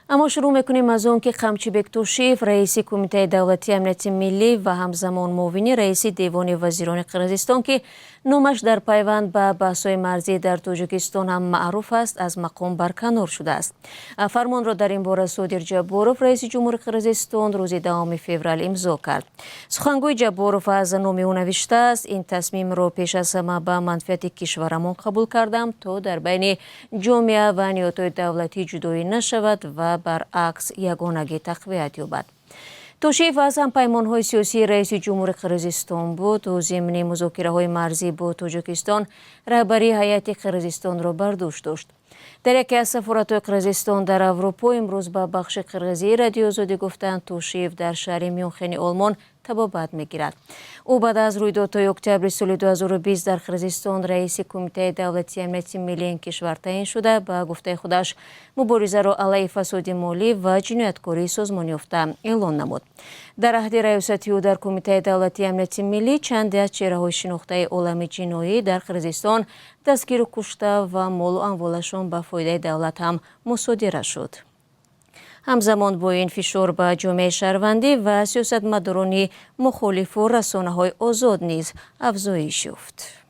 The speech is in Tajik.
Аммо шурӯъ мекунем аз он, ки Қамчибек Тошиев, раиси Кумитаи давлатии амнияти миллӣ ва ҳамзамон муовини раиси Девони вазирони Қирғизистон, ки номаш дар пайванд ба баҳсҳои марзӣ дар Тоҷикистон ҳам маъруф аст, аз мақом барканор шудааст. Фармонро дар ин бора Содир Ҷабборов, раиси ҷумҳури Қирғизистон, рӯзи 10 феврал имзо кард. Сухангӯи Ҷабборов аз номи ӯ навиштааст: «Ин тасмимро пеш аз ҳама ба манфиати кишварамон қабул кардам, то дар байни ҷомеа ва ниҳодҳои давлатӣ ҷудоӣ нашавад ва баръакс ягонагӣ тақвият ёбад». Тошиев аз ҳампаймонҳои сиёсии раиси ҷумҳури Қирғизистон буд. Ӯ зимни музокираҳои марзӣ бо Тоҷикистон раҳбарии ҳайати Қирғизистонро бар дӯш дошт. Дар яке аз сафоратҳои Қирғизистон дар Аврупо имрӯз ба бахши қирғизии Радиои Озодӣ гуфтанд, Тошиев дар шаҳри Мюнхени Олмон табобат мегирад. Ӯ баъд аз рӯйдодҳои октябри соли 2020 дар Қирғизистон раиси Кумитаи давлатии амнияти миллии ин кишвар таъин шуда, ба гуфтаи худаш, муборизаро алайҳи фасоди молӣ ва ҷинояткории созмонёфта эълон намуд. Дар аҳди раёсати ӯ дар Кумитаи давлатии амнияти миллӣ чанде аз чеҳраҳои шинохтаи олами ҷиноӣ дар Қирғизистон дастгиру кушта ва молу амволашон ба фоидаи давлат ҳам мусодира шуд. Ҳамзамон бо ин, фишор ба ҷомеаи шаҳрвандӣ ва сиёсатмадорони мухолифу расонаҳои озод низ афзоиш ёфт.